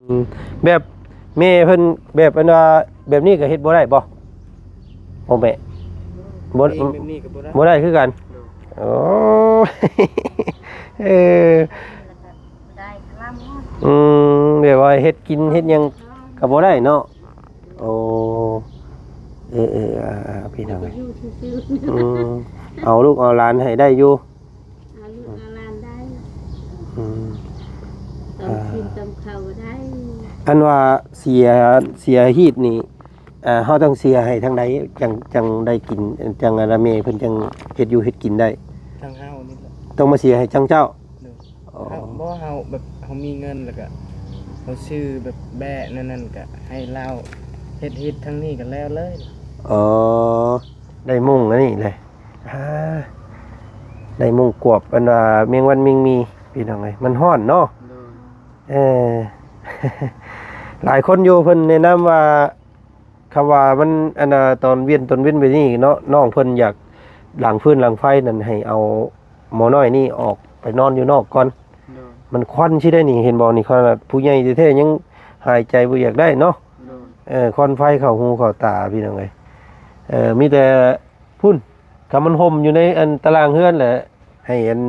ອືມ ແບບແມ່ເພິ່ນ ແບບອັນວ່າແບບນີ້ກໍເຮັດບໍ່ໄດ້ບໍ່? ໂອ້ແມ່ ບໍ່ ເອງແບບນີ້ກໍບໍ່ໄດ້ ບໍ່ໄດ້ຄືກັນ. ໂດຍ ໂອ້ ເອີ ໄດ້ຄະລຳ ອືມ ແບບວ່າເຮັດກິນເຮັດຫຍັງກໍບໍ່ໄດ້ເນາະ. ໂອ້ ເອີໆ ອ່າໆ ພີ່ນ້ອງເອີຍ ຢູ່ຊື່ໆ ອືມ ເອົາລູກເອົາຫຼານໃຫ້ໄດ້ຢູ່ ເອົາລູກເອົາຫຼານໄດ້ ອືມ ຕຳກິນ ອ່າ ຕຳເຂົ້າໄດ້. ອັນວ່າເສຍ ເສຍຮີດນີ້ ອ່າ ເຮົາຕ້ອງເສຍໃຫ້ທາງໃດ ຈັ່ງ ຈັ່ງໄດ້ກິນ ຈັ່ງອັນນະ ແມ່ເພິ່ນຈັ່ງເຮັດຢູ່ເຮັດກິນໄດ້? ທາງເຮົານີ້ແຫຼະ ຕ້ອງມາເສຍໃຫ້ທາງເຈົ້າ. ໂດຍ ອໍ ເຮົາ ບໍ່ ເຮົາແບບເຮົາມີເງິນ ແລ້ວກະເຮົາຊື້ແບບແບ້ແນວນັ້ນ ກະໃຫ້ລາວເຮັດ ເຮັດທາງນີ້ກະແລ້ວເລີຍ. ອໍ ໄດ້ມຸ້ງອັນນີ້ເລີຍ ອ່າ ໄດ້ມຸ້ງກວບ ອັນວ່າແມງວັນແມງໝີ່ ພີ່ນ້ອງເອີຍ ມັນຮ້ອນເນາະ. ໂດຍ ເອີ ຫຼາຍຄົນຢູ່ເພິ່ນແນະນຳວ່າ ຄຳວ່າມັນ ອັນນ່າ ຕອນວຽນ ຕອນເວັນແບບນີ້ເນາະ ນ້ອງເພິ່ນຢາກດັງຟືນດັງໄຟນັ້ນ ໃຫ້ເອົາໝໍນ້ອຍນີ້ອອກໄປນອນຢູ່ນອກກ່ອນ. ໂດຍ ມັນຄວັນຊິໄດ້ນີ້ ເຫັນບໍ່ນີ້ ຂະໜາດຜູ້ໃຫຍ່ແທ້ໆຍັງຫາຍໃຈບໍ່ຢາກໄດ້ເນາະ. ໂດຍ ເອີ ຄວັນໄຟເຂົ້າຫູເຂົ້າຕາ ພີ່ນ້ອງເອີຍ. ເອີ ມີແຕ່ພຸ້ນ ຄັນມັນຫົ່ມຢູ່ໃນອັນຕາລ່າງເຮືອນແຫຼະ ໃຫ້ອັນ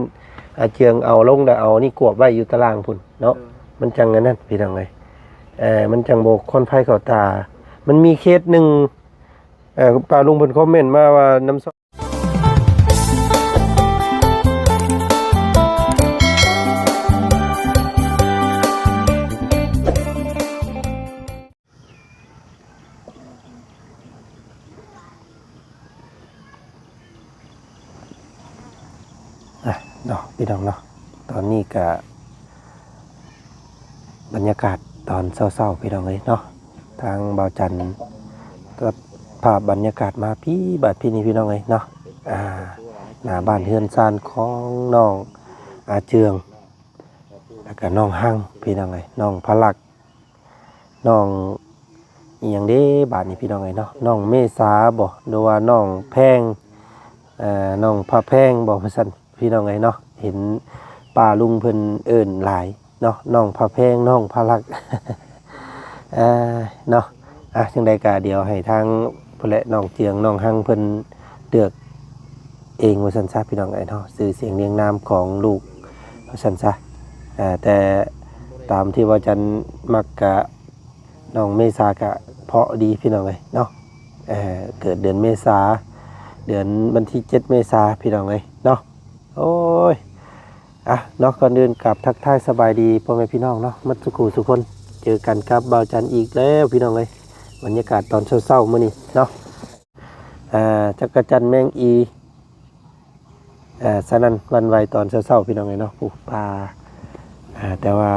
ອາເຈືອງເອົາລົງ ແລ້ວເອົານີ້ກວບໄວ້ຢູ່ຕາລ່າງພຸ້ນເນາະ. ໂດຍ ມັນຈັ່ງອັນນັ້ນ ພີ່ນ້ອງເອີຍ ເອີ ມັນຈັ່ງບໍ່ຄວັນໄຟເຂົ້າຕາ. ມັນມີເຄສໜຶ່ງ ເອີ ປ້າລຸງເພິ່ນຄອມເມັນມາວ່ານ້ຳຊອຍ ອ່ະເນາະ ພີ່ນ້ອງເນາະ ຕອນນີ້ກະບັນຍາກາດຕອນເຊົ້າໆ ພີ່ນ້ອງເອີຍເນາະ ທາງບ່າວຈັນຕັດພາບບັນຍາກາດມາພີ້ບາດພີ້ນີ້ ພີ່ນ້ອງເອີຍເນາະ. ອ່າ ໜ້າບ້ານເຮືອນຊານຂອງນ້ອງອາເຈືອງ ແລ້ວກະນ້ອງຮັງ ພີ່ນ້ອງເອີຍ ນ້ອງພະລັກ ນ້ອງອີ່ຫຍັງເດ້ບາດນີ້ ພີ່ນ້ອງເອີຍເນາະ ນ້ອງເມສາບໍ ຫຼືວ່ານ້ອງແພງ ເອີ ນ້ອງພະແພງບໍ ວ່າຊັ້ນ ພີ່ນ້ອງເອີຍເນາະ. ເຫັນປ້າລຸງເພິ່ນເອີ້ນຫຼາຍເນາະ ນ້ອງພະແພງ ນ້ອງພະລັກ ເອີ ເນາະ. ອ່ະ ຈັ່ງໃດກະດຽວໃຫ້ທາງພຸ້ນແຫຼະ ນ້ອງເຈືອງ ນ້ອງຮັງເພິ່ນເລືອກເອງ ວ່າຊັ້ນຊະ ພີ່ນ້ອງເອີຍເນາະ ຊື່ສຽງລຽງນາມຂອງລູກ ວ່າຊັ້ນຊະ. ເອີ ແຕ່ຕາມທີ່ວ່າຈັນມັກກະ ນ້ອງເມສາກະເພາະດີ ພີ່ນ້ອງເອີຍເນາະ ເອີ ເກີດເດືອນເມສາ ເດືອນວັນທີເຈັດເມສາ ພີ່ນ້ອງເອີຍເນາະ. ໂອ້ຍ ອ່ະເນາະ ກ່ອນອື່ນກາບທັກທາຍສະບາຍດີພໍ່ແມ່ພີ່ນ້ອງເນາະ ໝົດສູ່ຄູ່ສູ່ຄົນ ເຈີກັນກັບບ່າວຈັນອີກແລ້ວ ພີ່ນ້ອງເອີຍ. ບັນຍາກາດຕອນເຊົ້າໆມື້ນີ້ເນາະ ອ່າ ຈັກກະຈັນແມງອີ່ ເອີ ສະນັ້ນຫວັ່ນໄຫວຕອນເຊົ້າໆ ພີ່ນ້ອງເອີຍເນາະ ປູກປ່າ ອ່າ ແຕ່ວ່າ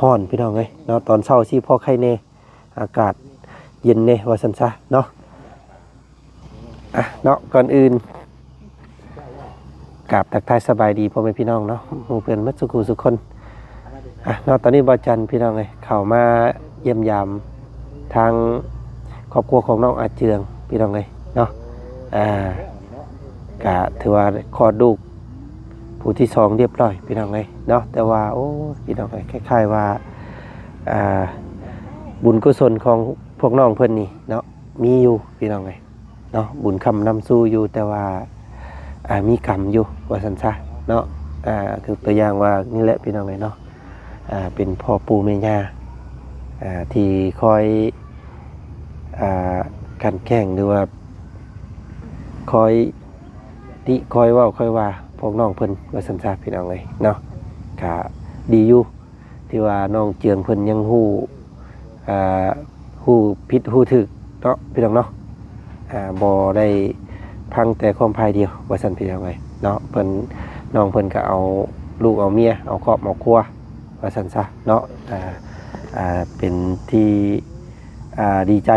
ຮ້ອນ ພີ່ນ້ອງເອີຍເນາະ ຕອນເຊົ້າຊິພໍໄຄແດ່ ອາກາດເຢັນແດ່ ວ່າຊັ້ນຊະເນາະ. ອ່ະເນາະ ກ່ອນອື່ນກາບທັກທາຍສະບາຍດີພໍ່ແມ່ພີ່ນ້ອງເນາະ ໝູ່ເພື່ອນໝົດສູ່ຄູ່ສູ່ຄົນ. ອ່ະເນາະ ຕອນນີ້ບ່າວຈັນ ພີ່ນ້ອງເອີຍ ເຂົ້າມາຢ້ຽມຢາມທາງຄອບຄົວຂອງນ້ອງອາເຈືອງ ພີ່ນ້ອງເອີຍເນາະ. ອ່າ ກະຖືວ່າຄອດລູກຜູ້ທີສອງຮຽບຮ້ອຍ ພີ່ນ້ອງເອີຍເນາະ. ແຕ່ວ່າ ໂອ້ ພີ່ນ້ອງເອີຍ ຄ້າຍໆວ່າ ອ່າ ບຸນກຸສົນຂອງພວກນ້ອງເພິ່ນນີ້ເນາະ ມີຢູ່ ພີ່ນ້ອງເອີຍເນາະ ບຸນຄ້ຳນຳສູ່ຢູ່ ແຕ່ວ່າ ອ່າ ມີກຳຢູ່ ວ່າຊັ້ນຊະເນາະ. ອ່າ ຄືຕົວຢ່າງວ່ານີ້ແຫຼະ ພີ່ນ້ອງເອີຍເນາະ ອ່າ ເປັນພໍ່ປູ່ແມ່ຍ່າ ອ່າ ທີ່ຄອຍ ອ່າ ກັ່ນແກງ ຫຼືວ່າຄອຍຕິ ຄອຍເວົ້າ ຄອຍວ່າພວກນ້ອງເພິ່ນ ວ່າຊັ້ນຊະ ພີ່ນ້ອງເອີຍເນາະ. ກະດີຢູ່ ທີ່ວ່ານ້ອງເຈືອງເພິ່ນຍັງຮູ້ ອ່າ ຮູ້ຜິດຮູ້ຖືກເນາະ ພີ່ນ້ອງເນາະ. ອ່າ ບໍ່ໄດ້ຟັງແຕ່ຄວາມຝ່າຍດຽວ ວ່າຊັ້ນ ພີ່ນ້ອງເອີຍເນາະ. ເພິ່ນ ນ້ອງເພິ່ນກໍເອົາລູກເອົາເມຍ ເອົາຄອບເອົາຄົວ ວ່າຊັ້ນຊະເນາະ. ອ່າ ອ່າ ເປັນທີ່ ອ່າ ດີໃຈ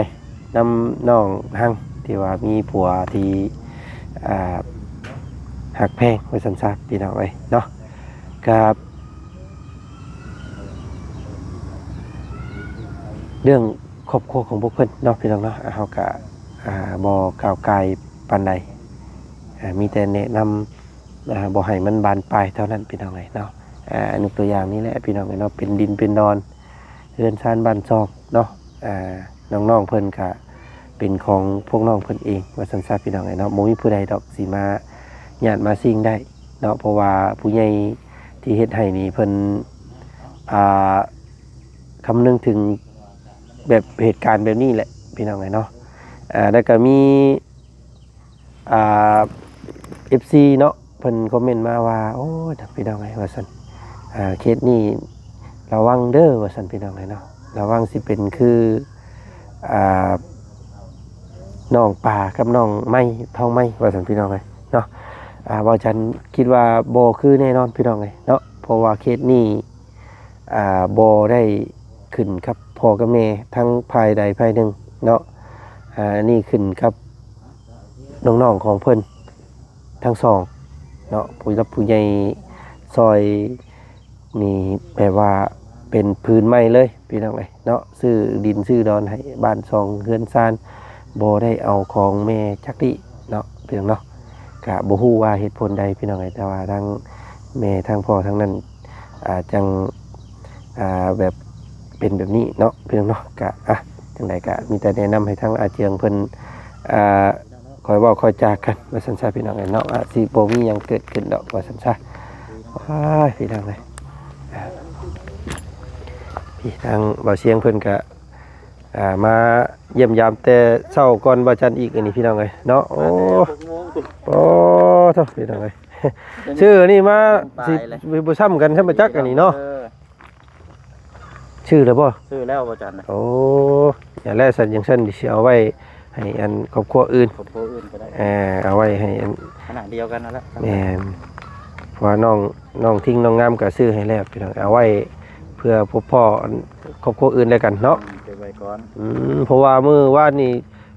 ນຳນ້ອງຮັງ ທີ່ວ່າມີຜົວທີ່ ອ່າ ຮັກແພງ ວ່າຊັ້ນຊະ ພີ່ນ້ອງເອີຍເນາະ. ກະ ເລື່ອງຄອບຄົວຂອງພວກເພິ່ນເນາະ ພີ່ນ້ອງເນາະ ເຮົາກະ ອ່າ ບໍ່ກ້າວກ່າຍປານໃດ ອ່າ ມີແຕ່ແນະນຳ ອ່າ ບໍ່ໃຫ້ມັນບານປາຍເທົ່ານັ້ນ ພີ່ນ້ອງເອີຍເນາະ. ອ່າ ຍົກຕົວຢ່າງນີ້ແຫຼະ ພີ່ນ້ອງເອີຍເນາະ ເປັນດິນເປັນດອນ ເຮືອນຊານບ້ານຊ່ອງເນາະ. ອ່າ ນ້ອງໆເພິ່ນກະເປັນຂອງພວກນ້ອງເພິ່ນເອງວ່າຊັ້ນຊະ ພີ່ນ້ອງເອີຍເນາະ. ບໍ່ມີຜູ້ໃດດອກຊິມາຍາດມາຊິງໄດ້ເນາະ ເພາະວ່າຜູ້ໃຫຍ່ທີ່ເຮັດໃຫ້ນີ້ເພິ່ນ ອ່າ ຄຳນຶງເຖິງແບບເຫດການແບບນີ້ແຫຼະ ພີ່ນ້ອງເອີຍເນາະ. ອ່າ ແລ້ວກະມີ ອ່າ ເອັຟຊີເນາະ ເພິ່ນຄອມເມັນມາວ່າ ໂອ້ຍ ພີ່ນ້ອງເອີຍ ວ່າຊັ້ນ ອ່າ ເຄສນີ້ລະວັງເດີ ວ່າຊັ້ນ ພີ່ນ້ອງເອີຍເນາະ. ລະວັງຊິເປັນຄື ອ່າ ນ້ອງປາກັບນ້ອງໄມ້ ທອງໄມ້ ວ່າຊັ້ນ ພີ່ນ້ອງເອີຍເນາະ. ອ່າ ບ່າວຈັນຄິດວ່າບໍ່ຄືແນ່ນອນ ພີ່ນ້ອງເອີຍເນາະ ເພາະວ່າເຄສນີ້ ອ່າ ບໍ່ໄດ້ຂຶ້ນກັບພໍ່ກັບແມ່ທາງຝ່າຍໃດຝ່າຍໜຶ່ງເນາະ. ອ່າ ອັນນີ້ຂຶ້ນກັບນ້ອງໆຂອງເພິ່ນທັງສອງເນາະ. ຜູ້ຫຼັກຜູ້ໃຫຍ່ຊ່ອຍນີ້ແບບວ່າເປັນພື້ນໃໝ່ເລີຍ ພີ່ນ້ອງເອີຍເນາະ. ຊື້ດິນຊື້ດອນໃຫ້ບ້ານຊ່ອງເຮືອນຊານ ບໍ່ໄດ້ເອົາຂອງແມ່ຈັກດີ້ເນາະ ພີ່ນ້ອງເນາະ. ກະບໍ່ຮູ້ວ່າເຫດຜົນໃດ ພີ່ນ້ອງເອີຍ ແຕ່ວ່າທາງແມ່ທາງພໍ່ທາງນັ້ນ ອ່າ ຈັ່ງ ອ່າ ແບບເປັນແບບນີ້ເນາະ ພີ່ນ້ອງເນາະ. ກະ ອ່ະ ຈັ່ງໃດກະມີແຕ່ແນະນຳໃຫ້ທາງອາເຈືອງເພິ່ນ ອ່າ ຄ່ອຍເວົ້າຄ່ອຍຈາກັນວ່າຊັ້ນຊະ ພີ່ນ້ອງເອີຍເນາະ. ອາດຊິບໍ່ມີຫຍັງເກີດຂຶ້ນດອກວ່າຊັ້ນຊະ. ວ້າຍ ພີ່ນ້ອງເອີຍ ພີ່ທາງບ່າວຊຽງເພິ່ນກະ ອ່າ ມາຢ້ຽມຢາມແຕ່ເຊົ້າກ່ອນບ່າວຈັນອີກ ອັນນີ້ ພີ່ນ້ອງເອີຍເນາະ. ໂອ້ ໂອ້ໂທ້ ພີ່ນ້ອງເອີຍ ຊື່ອັນນີ້ມາ ປາຍ ຊິ ແລ້ວ ບໍ່ຊ້ຳກັນຊ້ຳຈັກອັນນີ້ເນາະ. ເອີ ຊື່ແລ້ວບໍ່? ຊື່ແລ້ວບ່າວຈັນນະ. ໂອ້ ຢ່າແລ້ວຊັ້ນ ຈັ່ງຊັ້ນຊິເອົາໄວ້ໃຫ້ອັນຄອບຄົວອື່ນ ຄອບຄົວອື່ນກໍໄດ້. ເອີ ເອົາໄວ້ໃຫ້ອັນ ຄະນະດຽວກັນນັ້ນແຫຼະ. ແມ່ນ ເພາະວ່ານ້ອງ ນ້ອງທິງນ້ອງງາມກໍຊື້ໃຫ້ແລ້ວ ພີ່ນ້ອງ ເອົາໄວ້ເພື່ອພົບພໍ້ອັນຄອບຄົວອື່ນແລ້ວກັນເນາະ. ອືມ ເກັບໄວ້ກ່ອນ. ອືມ ເພາະວ່າມື້ວານນີ້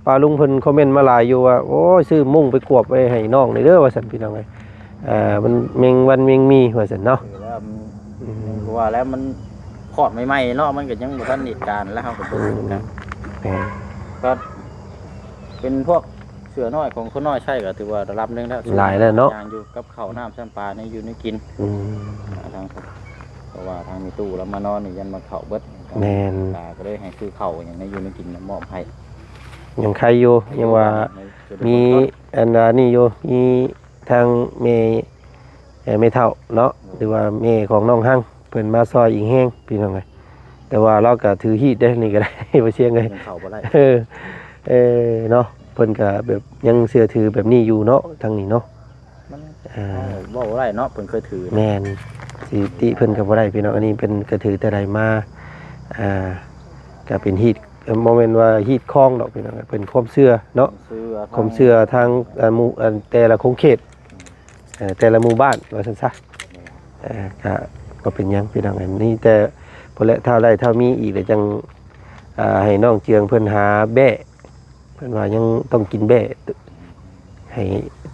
ປ້າລຸງເພິ່ນຄອມເມັນມາຫຼາຍຢູ່ວ່າ ໂອ້ຍ ຊື້ມຸ້ງໄປກວບໄວ້ໃຫ້ນ້ອງແດ່ເດີ ວ່າຊັ້ນ ພີ່ນ້ອງເອີຍ. ເອີ ມັນແມງວັນແມງໝີ່ ວ່າຊັ້ນເນາະ. ເອີ ແລ້ວມັນ ອືມ ຍັງວ່າແລ້ວມັນຄອດໃໝ່ໆເນາະ ມັນກໍຍັງບໍ່ທັນເຫດການ ແລ້ວເຮົາກໍບໍ່ຮູ້ນະ. ອືມ ແມ່ນ ກໍເປັນພວກເສືອນ້ອຍຂອງຄົນນ້ອຍໃຊ້ກໍຖືວ່າລະດັບໜຶ່ງແລ້ວ ຫຼາຍແລ້ວເນາະ ຢ່າງຢູ່ກັບເຂົ້ານ້ຳຊ້ຳປາ ແນວຢູ່ແນວກິນ. ອືມ ອ່າ ທາງ ເພາະວ່າທາງແມ່ຕູ້ລາວມານອນນີ້ ຢ້ານມັນເຂົ້າເບິດ. ແມ່ນ ກໍເລີຍໃຫ້ຊື້ເຂົ້າຫຍັງ ແນວຢູ່ແນວກິນມາມອບໃຫ້ ຍັງໄຄຢູ່ ຍັງວ່າມີອັນວ່ານີ້ຢູ່ ມີ ທາງແມ່ ເອີ ແມ່ເຖົ້າເນາະ ຫຼືວ່າແມ່ຂອງນ້ອງຮັງ ເພິ່ນມາຊ່ອຍອີກແຮງ ພີ່ນ້ອງເອີຍ. ແຕ່ວ່າລາວກໍຖືຮີດເດ້ ນີ້ກໍໄດ້ ບໍ່ຊຽງເອີຍ ຍັງເຂົ້າບໍ່ໄດ້. ເອີ ເອີ ເນາະ ເພິ່ນກໍແບບຍັງເຊື່ອຖືແບບນີ້ຢູ່ເນາະ ທາງນີ້ເນາະ. ມັນ ເອີ ເວົ້າບໍ່ໄດ້ເນາະ ເພິ່ນເຄີຍຖື. ແມ່ນ ຊິຕິເພິ່ນກໍບໍ່ໄດ້ ພີ່ນ້ອງ. ອັນນີ້ເພິ່ນກໍຖືແຕ່ໃດມາ ອ່າ ກໍເປັນຮີດ ບໍ່ແມ່ນວ່າຮີດຄອງດອກ ພີ່ນ້ອງ ເປັນຄວາມເຊື່ອເນາະ ຄວາມເຊື່ອທາງ ຄວາມເຊື່ອທາງ ອ່າ ໝູ່ ອ່າ ແຕ່ລະຂົງເຂດ ເອີ ແຕ່ລະໝູ່ບ້ານວ່າຊັ້ນຊະ. ເອີ ກະບໍ່ເປັນຫຍັງພີ່ນ້ອງ ອັນນີ້ແຕ່ພໍແຫຼະ ຖ້າໄດ້ຖ້າມີອີກແລ້ວຈັ່ງ ອ່າ ໃຫ້ນ້ອງເຈືອງເພິ່ນຫາແບ້ ເພິ່ນວ່າຍັງຕ້ອງກິນແບ້ ໃຫ້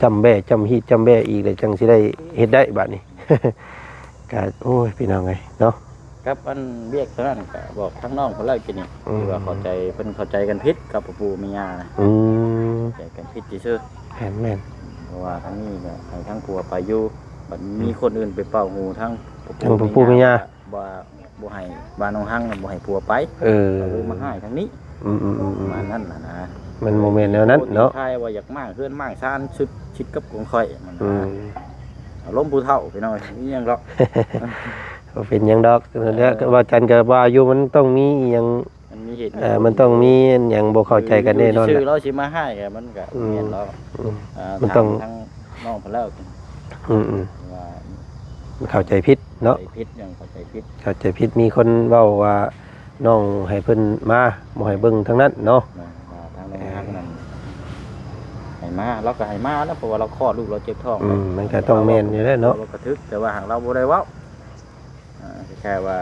ຈ້ຳແບ້ ຈ້ຳຮີດຈ້ຳແບ້ອີກແລ້ວຈັ່ງຊິໄດ້ເຮັດໄດ້ບາດນີ້. ກະ ໂອ້ຍ ພີ່ນ້ອງເອີຍເນາະ. ກັບອັນວຽກເທົ່ານັ້ນກະບອກທາງນ້ອງເພິ່ນແລ້ວກີ້ນີ້ ອືມ ຄືວ່າເຂົ້າໃຈ ເພິ່ນເຂົ້າໃຈກັນຜິດກັບພໍ່ປູ່ແມ່ຍ່ານະ. ອືມ ເຂົ້າໃຈກັນຜິດຊື່ໆ. ແມ່ນໆ ເພາະວ່າທາງນີ້ກະໃຫ້ທາງຜົວໄປຢູ່ ບັດມີ ອືມ ຄົນອື່ນໄປເປົ່າຫູທາງ ທາງພໍ່ປູ່ແມ່ຍ່າ ວ່າບໍ່ໃຫ້ ວ່ານ້ອງຮັງບໍ່ໃຫ້ຜົວໄປ. ເອີ ກໍເລີຍມາຮ້າຍທາງນີ້. ອືມໆໆໆ ປະມານນັ້ນນະນະ. ມັນບໍ່ແມ່ນແນວນັ້ນເນາະ ຄາຍວ່າຢາກມ້າງເຮືອນມ້າງຊານ ສຸດ ຊິດກັບຂອງຂ້ອຍ ມັນນະ. ອືມ ອາລົມຜູ້ເຖົ້າພີ່ນ້ອງ ມີຫຍັງດອກ. ບໍ່ເປັນຫຍັງດອກ. ເອີ ແລ້ວບ່າວຈັນກໍວ່າຢູ່ ມັນຕ້ອງມີອີ່ຫຍັງ ມັນມີເຫດ ເອີ ມີຜົນ ມັນຕ້ອງມີຫຍັງບໍ່ເຂົ້າໃຈກັນແນ່ນອນ. ຊື່ໆ ລະ ລາວຊິມາຮ້າຍກໍມັນກໍ ອືມ ແມ່ນແລ້ວ. ອືມ ເອີ ມັນຕ້ອງ ຖາມທາງນ້ອງເພິ່ນແລ້ວ. ອືມໆ ວ່າມັນເຂົ້າໃຈຜິດເນາະ ເຂົ້າໃຈຜິດ ຍັງເຂົ້າໃຈຜິດ ເຂົ້າໃຈຜິດ. ມີຄົນເວົ້າວ່ານ້ອງໃຫ້ເພິ່ນມາ ບໍ່ໃຫ້ເບິ່ງທາງນັ້ນເນາະ. ແມ່ນ ວ່າທາງນ້ອງຮັກນັ້ນ ເອີ ໃຫ້ມາ ລາວກໍໃຫ້ມາແລ້ວ ເພາະວ່າລາວຄອດລູກ ລາວເຈັບທ້ອງ. ອືມ ມັນກໍຕ້ອງແມ່ນຢູ່ແລ້ວເນາະ ລາວກໍຖືກ ແຕ່ວ່າຫາກລາວບໍ່ໄດ້ເວົ້າ. ອ່າ ແຄ່ວ່າ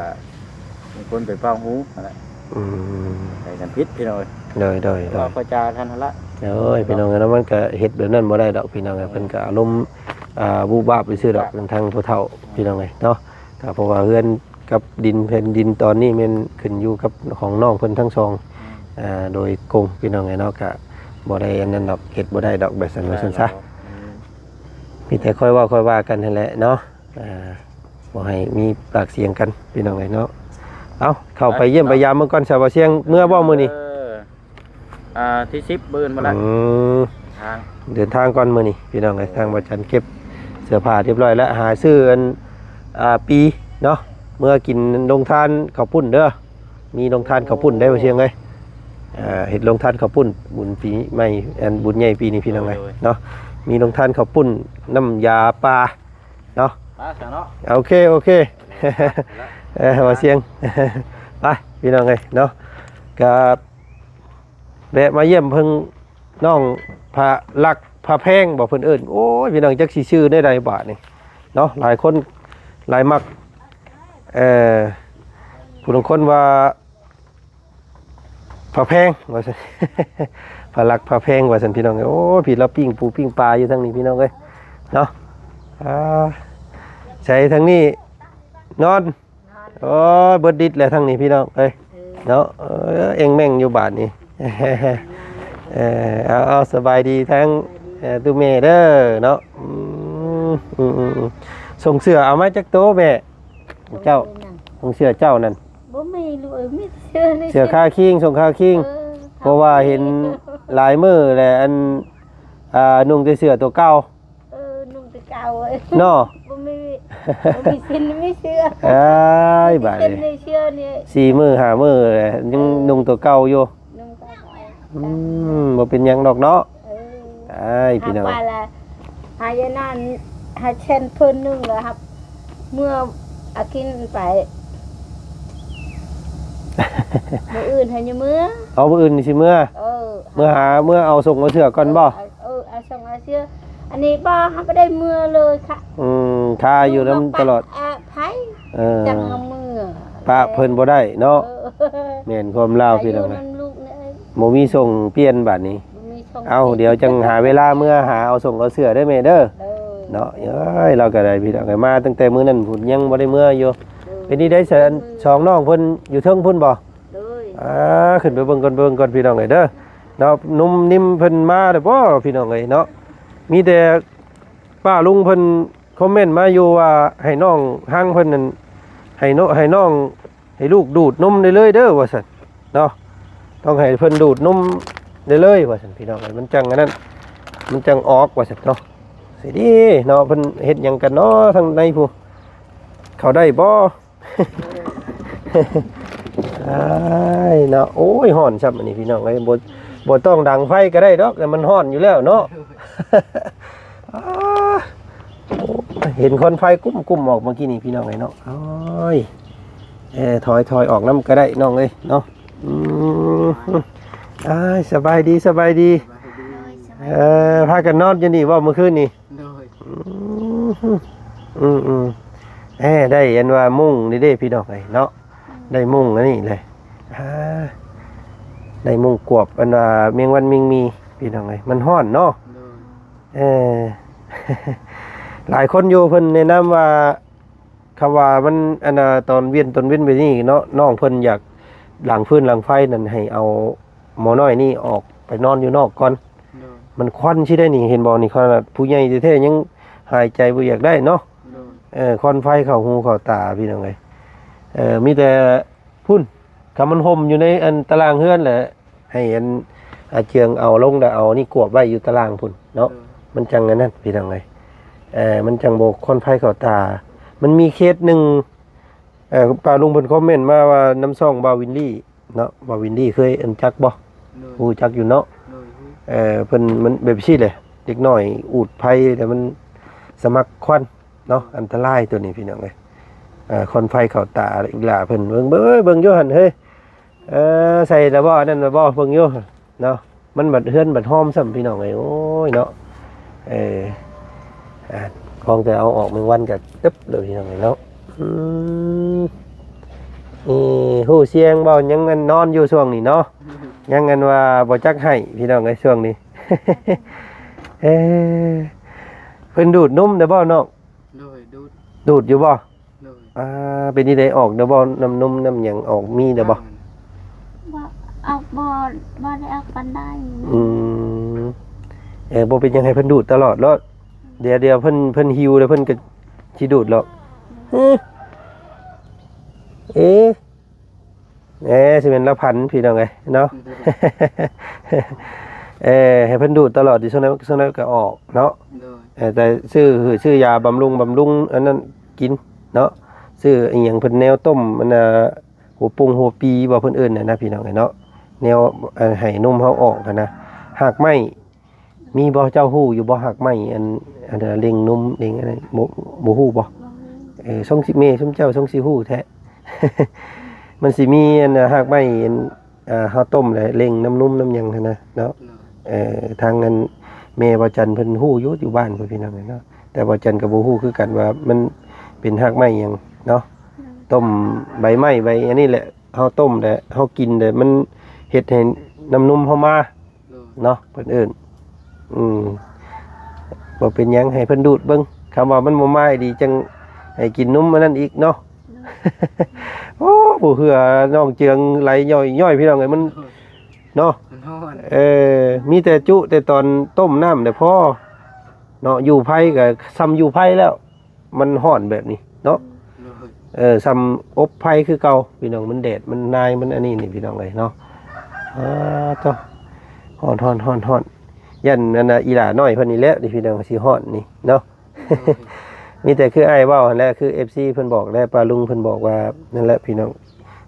ມີຄົນໄປເປົ່າຫູຫັ້ນແຫຼະ. ອືມ ເຂົ້າໃຈກັນຜິດພີ່ນ້ອງເອີຍ. ໂດຍໆໆ ເວົ້າເຂົ້າໃຈກັນຫັ້ນລະ. ໂອ້ຍ ພີ່ນ້ອງເອີຍເນາະ ມັນກໍເຮັດແບບນັ້ນບໍ່ໄດ້ດອກພີ່ນ້ອງເອີຍ. ເອີ ເພິ່ນກໍອາລົມ ອ່າ ບູບບາບໄປຊື່ດອກ ທາງຜູ້ເຖົ້າ ອືມ ພີ່ນ້ອງເອີຍເນາະ. ກໍເພາະວ່າເຮືອນກັບດິນ ແຜ່ນດິນຕອນນີ້ແມ່ນຂຶ້ນຢູ່ກັບຂອງນ້ອງເພິ່ນທັງສອງ ອືມ ອ່າ ໂດຍກົງພີ່ນ້ອງເອີຍເນາະ. ກໍບໍ່ໄດ້ອັນນັ້ນດອກ ເຮັດບໍ່ໄດ້ດອກ ແບບຊັ້ນວ່າຊັ້ນຊະ. ອືມ ມີແຕ່ຄ່ອຍເວົ້າຄ່ອຍວ່າກັນຫັ້ນແຫຼະເນາະ. ອ່າ ບໍ່ໃຫ້ມີປາກສຽງກັນພີ່ນ້ອງເອີຍເນາະ. ເອົາ ເຂົ້າໄປຢ້ຽມໄປຢາມເບິ່ງກ່ອນ ສາວບໍ່ສຽງ ເມືອບໍ່ມື້ນີ້? ເອີ ອ່າ ທີສິບ ມື້ອື່ນພຸ້ນລະ ອືມ ທາງ ເດີນທາງກ່ອນມື້ນີ້ ພີ່ນ້ອງເອີຍ. ທາງບໍ່ຈັນເກັບເສື້ອຜ້າຮຽບຮ້ອຍແລ້ວ ຫາຊື້ອັນ ອ່າ ປີເນາະ ເມືອກິນໂຮງທານເຂົ້າປຸ້ນເດີ. ມີໂຮງທານເຂົ້າປຸ້ນໄດ໋ ໂອ້ ບໍ່ສຽງເອີຍ. ເອີ ເຮັດໂຮງທານເຂົ້າປຸ້ນ ບຸນປີໃໝ່ ອັນບຸນໃຫຍ່ປີນີ້ ພີ່ນ້ອງເອີຍ ໂດຍ ເນາະ. ມີໂຮງທານເຂົ້າປຸ້ນ ນ້ຳຢາປາເນາະ ໄປຊະເນາະ. ໂອເຄ ໂອເຄ ເອີ ບໍ່ສຽງ ໄປ ພີ່ນ້ອງເອີຍເນາະ. ກະແວະມາຢ້ຽມເພິ່ນ ນ້ອງພະລັກພະແພງບໍ່ເພິ່ນເອີ້ນ. ໂອ້ຍ ພີ່ນ້ອງ ຈັກຊິຊື່ແນວໃດບາດນີ້ເນາະ. ຫຼາຍຄົນຫຼາຍມັກ ເອີ ຜູ້ລາງຄົນວ່າ ພະແພງວ່າຊັ້ນ ພະລັກພະແພງວ່າຊັ້ນ ພີ່ນ້ອງເອີຍ. ໂອ້ຍ ພີ່ລາວປີ້ງປູປີ້ງປາຢູ່ທາງນີ້ ພີ່ນ້ອງເອີຍເນາະ. ອ່າ ໃສ່ທາງນີ້ນອນ ໂອ້ຍ ເບິດດິດແລ້ວທາງນີ້ ພີ່ນ້ອງເອີຍເນາະ. ເອີ ເອັງແມ່ງຢູ່ບາດນີ້ ເອີ ເອົາ ເອົາ ສະບາຍດີທັງ ເອີ ຕູ້ແມ່ເດີເນາະ. ອືມ ອືມ ອືມ ອືມ ສົ່ງເສື້ອເອົາມາຈັກໂຕແມ່ ເຈົ້າ ເປັນຫຍັງ? ສົ່ງເສື້ອເຈົ້ານັ້ນ ບໍ່ມີລູກເອີຍ ມີແຕ່ເສື້ອນີ້ ເສື້ອຄາຄີງ ສົ່ງຄາຄີງ ເອີ ເພາະວ່າເຫັນຫຼາຍມື້ແລ້ວ ອັນ ອ່າ ນຸ່ງແຕ່ເສື້ອຕົວເກົ່າ ເອີ ນຸ່ງແຕ່ເກົ່າເອີຍ ເນາະ ບໍ່ມີ ບໍ່ມີເສັ້ນມີເສື້ອ ອ້າຍ ບໍ່ມີເສັ້ນ ບາດນີ້ ມີເສື້ອນີ້ ສີ່ມື້ຫ້າມື້ແລ້ວ ຍັງ ເອີ ນຸ່ງຕົວເກົ່າຢູ່ ນຸ່ງຕົວເກົ່າ ອືມ ບໍ່ເປັນຫຍັງດອກເນາະ ເອີ ອ້າຍ ພີ່ນ້ອງ ຫາປາລະ ຫາຍານານ ຫາແຊນເພິ່ນໜຶ່ງລະ ເມືອເອົາກິນໄປ ມື້ອື່ນໃຫ້ຢູ່ເມືອ ເອົາ ມື້ອື່ນຊິເມືອ ເອີ ເມືອຫາ ເມືອເອົາສົ່ງເອົາເສື້ອກ່ອນບໍ່? ເອີ ເອີ ເອົາສົ່ງເອົາເສື້ອ ອັນນີ້ບໍ່ ເຮົາບໍ່ໄດ້ເມືອເລີຍຄ່ະ ອືມ ຄາຢູ່ນຳຕະຫຼອດ ເອີ ໄປ ເອີ ຈັ່ງເຮົາເມືອ ປະເພິ່ນບໍ່ໄດ້ເນາະ ເອີ ແມ່ນຄວາມລາວ ໄປຢູ່ ພີ່ນ້ອງເອີຍ ນຳລູກເລີຍ ບໍ່ມີສົ່ງປ່ຽນບາດນີ້ ບໍ່ມີສົ່ງ ເອົ້າ ປ່ຽນ ດຽວຈັ່ງຫາເວລາເມືອຫາເອົາສົ່ງເອົາເສື້ອເດີແມ່ເດີ ໂດຍ ເນາະ ເອີຍ ລາວກໍໄດ້ ພີ່ນ້ອງເອີຍ ມາຕັ້ງແຕ່ມື້ນັ້ນພຸ້ນ ຍັງບໍ່ໄດ້ເມືອຢູ່ ໂດຍ ເປັນຈັ່ງໃດ ເອີ ສອງນ້ອງເພິ່ນຢູ່ເທິງພຸ້ນບໍ່? ໂດຍ ອ່າ ຂຶ້ນໄປເບິ່ງກ່ອນ ເບິ່ງກ່ອນ ພີ່ນ້ອງເອີຍເດີເນາະ ໜຸ່ມນິມເພິ່ນມາແລ້ວບໍ່ ພີ່ນ້ອງເອີຍເນາະ ມີແຕ່ປ້າລຸງເພິ່ນ ຄອມເມັນມາຢູ່ວ່າໃຫ້ນ້ອງຮັງເພິ່ນນັ້ນ ໃຫ້ນ້ອງ ໃຫ້ນ້ອງ ໃຫ້ລູກດູດນົມໄດ້ເລີຍເດີວ່າຊັ້ນເນາະ ຕ້ອງໃຫ້ເພິ່ນດູດນົມໄດ້ເລີຍວ່າຊັ້ນ ພີ່ນ້ອງເອີຍ ມັນຈັ່ງອັນນັ້ນ ມັນຈັ່ງອອກວ່າຊັ້ນເນາະ ຊິດີເນາະ ເພິ່ນເຮັດຫຍັງກັນເນາະ ທາງໃນຜູ້ ເຂົ້າໄດ້ບໍ່? ອ້າຍເນາະ ໂອ້ຍ ຮ້ອນຊ້ຳອັນນີ້ ພີ່ນ້ອງເອີຍ ບໍ່ ບໍ່ຕ້ອງດັງໄຟກໍໄດ້ດອກ ແຕ່ມັນຮ້ອນຢູ່ແລ້ວເນາະ ອ້າ ໂອ້ຍ ເຫັນຄວັນໄຟກຸ້ມໆອອກເມື່ອກີ້ນີ້ ພີ່ນ້ອງເອີຍເນາະ ໂອ້ຍ ເອີ ຖອຍ ຖອຍອອກນຳກໍໄດ້ ນ້ອງເອີຍເນາະ ອືມ ອ້າຍ ສະບາຍດີ ສະບາຍດີ ເອີ ພາກັນນອນຢູ່ນີ້ບໍ່ມື້ຄືນນີ້? ໂດຍ ອືມ ອືມ ອືມ ເອີ ໄດ້ອັນວ່າມຸ້ງນີ້ເດ້ ພີ່ນ້ອງເອີຍເນາະ ໄດ້ມຸ້ງອັນນີ້ເລີຍ ອ່າ ໄດ້ມຸ້ງກວບ ອັນວ່າແມງວັນແມງໝີ່ ພີ່ນ້ອງເອີຍ ມັນຮ້ອນເນາະ ໂດຍ ເອີ ຫຼາຍຄົນຢູ່ເພິ່ນແນະນຳວ່າ ຄຳວ່າມັນ ອັນນ່າ ຕອນວຽນ ຕອນເວັນແບບນີ້ເນາະ ນ້ອງເພິ່ນຢາກ ຫຼັງຟືນຫຼັງໄຟນັ້ນ ໃຫ້ເອົາໝໍນ້ອຍນີ້ອອກໄປນອນຢູ່ນອກກ່ອນ ໂດຍ ມັນຄວັນຊິໄດ້ນີ້ ເຫັນບໍ່ນີ້ ຂະໜາດຜູ້ໃຫຍ່ແທ້ໆຍັງຫາຍໃຈບໍ່ຢາກໄດ້ເນາະ ໂດຍ ເອີ ຄວັນໄຟເຂົ້າຫູເຂົ້າຕາ ພີ່ນ້ອງເອີຍ ເອີ ມີແຕ່ພຸ້ນ ຄັນມັນຫົ່ມຢູ່ໃນ ອັນ ຕາລ່າງເຮືອນແຫຼະ ໃຫ້ ອັນ ອາເຈືອງເອົາລົງ ແລ້ວເອົານີ້ກວບໄວ້ຢູ່ຕາລ່າງພຸ້ນເນາະ ໂດຍ ມັນຈັ່ງອັນນັ້ນ ພີ່ນ້ອງເອີຍ ເອີ ມັນຈັ່ງບໍ່ຄວັນໄຟເຂົ້າຕາ ມັນມີເຄສໜຶ່ງ ເອີ ປ້າລຸງເພິ່ນຄອມເມັນມາວ່ານຳຊ່ອງບ່າວວິນລີເນາະ ບ່າວວິນລີເຄີຍ ອັນ ຈັກບໍ່? ໂດຍ ຮູ້ຈັກຢູ່ເນາະ ໂດຍ ເອີ ເພິ່ນ ມັນແບບຊີ້ແຫຼະ ເດັກນ້ອຍອູດໄຟ ແຕ່ມັນສະໝັກຄວັນເນາະ ອັນຕະລາຍໂຕນີ້ ພີ່ນ້ອງເອີຍ ເອີ ຄວັນໄຟເຂົ້າຕາອີກຫຼ້າເພິ່ນ ເບິ່ງ ເບິ່ງ ເບິ່ງຢູ່ຫັ້ນເຮີ້ຍ ເອີ ໃສ່ລະບໍ່ ອັນນັ້ນລະບໍ່ ເບິ່ງຢູ່ ເນາະ ມັນບັດເຮືອນບັດຫ້ອມຊ້ຳ ພີ່ນ້ອງເອີຍ ໂອ້ຍເນາະ ເອີ ອ່າ ຂອງແຕ່ເອົາອອກແມງວັນກໍຕຶບເລີຍ ພີ່ນ້ອງເອີຍເນາະ ອືມ ເອີ ຮູ້ສຽງບໍ່ ຍັງອັນນອນຢູ່ຊ່ວງນີ້ເນາະ ຍັງອັນວ່າບໍ່ຈັກໄຫ້ ພີ່ນ້ອງເອີຍ ຊ່ວງນີ້ ເອີ ເພິ່ນດູດນົມໄດ້ບໍ່ນ້ອງ? ໂດຍ ດູດ ດູດຢູ່ບໍ່? ໂດຍ ອ່າ ເປັນຈັ່ງໃດ ອອກແລ້ວບໍ່ ນ້ຳນົມນ້ຳຫຍັງອອກ ມີແລ້ວບໍ່? ອອກ ບໍ່ ບໍ່ ບໍ່ໄດ້ອອກປານໃດ ອືມ ເອີ ບໍ່ເປັນຫຍັງ ໃຫ້ເພິ່ນດູດຕະຫຼອດໂລດ ດຽວ ດຽວເພິ່ນ ເພິ່ນຫິວແລ້ວເພິ່ນກໍຊິດູດໂລດ ອືມ ເອີ ເອີ ເອີ ຊິແມ່ນລະພັນພີ່ນ້ອງເອີຍເນາະ ເອີ ໃຫ້ເພິ່ນດູດຕະຫຼອດ ຢູ່ຊ່ວງໃດ ຊ່ວງໃດກໍອອກເນາະ ໂດຍ ເອີ ແຕ່ຊື້ ຊື້ຢາບຳລຸງ ບຳລຸງອັນນັ້ນກິນເນາະ ຊື້ອີ່ຫຍັງເພິ່ນແນວຕົ້ມ ອັນນ່າ ຫົວປຸງຫົວປີບໍ່ເພິ່ນເອີ້ນນະ ພີ່ນ້ອງເອີຍເນາະ ແນວ ອັນ ໃຫ້ນົມເຮົາອອກຫັ້ນນະ ຮາກໄມ້ ມີບໍ່ ເຈົ້າຮູ້ຢູ່ບໍ່ ຮາກໄມ້ອັນ ອັນເລັ່ງນົມເລັ່ງອັນນັ້ນ ບໍ່ ບໍ່ຮູ້ບໍ່ ບໍ່ຮູ້ ເອີ ສົງຊິແມ່ຊຸມເຈົ້າສົງຊິຮູ້ແທ້ ມັນຊິມີອັນຮາກໄມ້ອັນ ອ່າ ເຮົາຕົ້ມແລ້ວເລັ່ງນ້ຳນົມນ້ຳຫຍັງຫັ້ນນະເນາະ ໂດຍ ເອີ ທາງອັນແມ່ບ່າວຈັນເພິ່ນຮູ້ຢູ່ ຢູ່ບ້ານເພິ່ນ ພີ່ນ້ອງເອີຍເນາະ ແຕ່ບ່າວຈັນກໍບໍ່ຮູ້ຄືກັນວ່າມັນເປັນຮາກໄມ້ຫຍັງເນາະ ໂດຍ ຕົ້ມໃບໄມ້ໃບອັນນີ້ແຫຼະ ເຮົາຕົ້ມແລ້ວເຮົາກິນແລ້ວມັນເຮັດໃຫ້ນ້ຳນົມເຮົາມາ ໂດຍ ເນາະ ເພິ່ນເອີ້ນ ອືມ ບໍ່ເປັນຫຍັງ ໃຫ້ເພິ່ນດູດເບິ່ງ ຄຳວ່າມັນບໍ່ມາອີ່ຫຼີ ຈັ່ງໃຫ້ກິນນົມອັນນັ້ນອີກເນາະ ໂດຍ ໂອ້ ຜູ້ເຮືອນ້ອງເຈືອງໄຫຼຍ້ອຍໆ ພີ່ນ້ອງເອີຍ ມັນ ໂດຍ ເນາະ ມັນຮ້ອນ ເອີ ມີແຕ່ຈຸແຕ່ຕອນຕົ້ມນ້ຳແຫຼະພໍເນາະ ຢູ່ໄຟກໍສ່ຳຢູ່ໄຟແລ້ວ ມັນຮ້ອນແບບນີ້ເນາະ ໂດຍ ເອີ ສ່ຳອົບໄຟຄືເກົ່າ ພີ່ນ້ອງ ມັນແດດ ມັນນາຍ ມັນອັນນີ້ນີ້ ພີ່ນ້ອງເອີຍເນາະ ອາ ໂທ້ ຮ້ອນໆໆ ຢ້ານອັນນ່າ ອີຫຼ້ານ້ອຍເພິ່ນນີ້ແຫຼະ ນີ້ ພີ່ນ້ອງ ຊິຮ້ອນນີ້ເນາະ ໂດຍ ມີແຕ່ຄືອ້າຍເວົ້າຫັ້ນແຫຼະ ຄືເອັຟຊີເພິ່ນບອກແຫຼະ ປ້າລຸງເພິ່ນບອກວ່າ ນັ້ນແຫຼະ ພີ່ນ້ອງ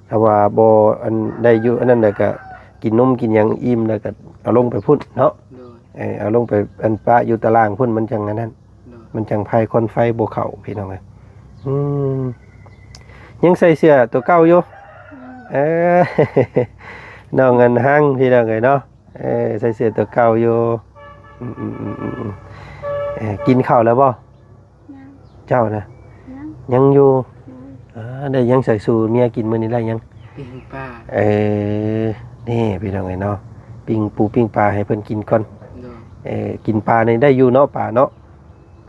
ຖ້າວ່າບໍ່ອັນ ໄດ້ຢູ່ອັນນັ້ນແລ້ວກໍກິນນົມກິນຫຍັງອີ່ມແລ້ວກໍເອົາລົງໄປພຸ້ນເນາະ ໂດຍ ເອີ ເອົາລົງໄປອັນປະຢູ່ຕາລ່າງພຸ້ນ ມັນຈັ່ງອັນນັ້ນ ໂດຍ ມັນຈັ່ງໄຟ ຄວັນໄຟບໍ່ເຂົ້າ ພີ່ນ້ອງເອີຍ ອືມ ຍັງໃສ່ເສື້ອຕົວເກົ່າຢູ່ ເອີ ນ້ອງອັນຮັງ ພີ່ນ້ອງເອີຍເນາະ ເອີ ໃສ່ເສື້ອຕົວເກົ່າຢູ່ ອືມໆໆໆ ເອີ ກິນເຂົ້າແລ້ວບໍ່? ຍັງ ເຈົ້ານະ? ຍັງ ຍັງຢູ່ ຍັງ ອ່າ ໄດ້ຫຍັງໃສ່ສູ່ເມຍກິນມື້ນີ້ ໄດ້ຫຍັງ? ປີ້ງປາ ເອີ ນີ້ພີ່ນ້ອງເອີຍເນາະ ປີ້ງປູປີ້ງປາໃຫ້ເພິ່ນກິນກ່ອນ ໂດຍ ເອີ ກິນປານີ້ໄດ້ຢູ່ເນາະ ປາເນາະ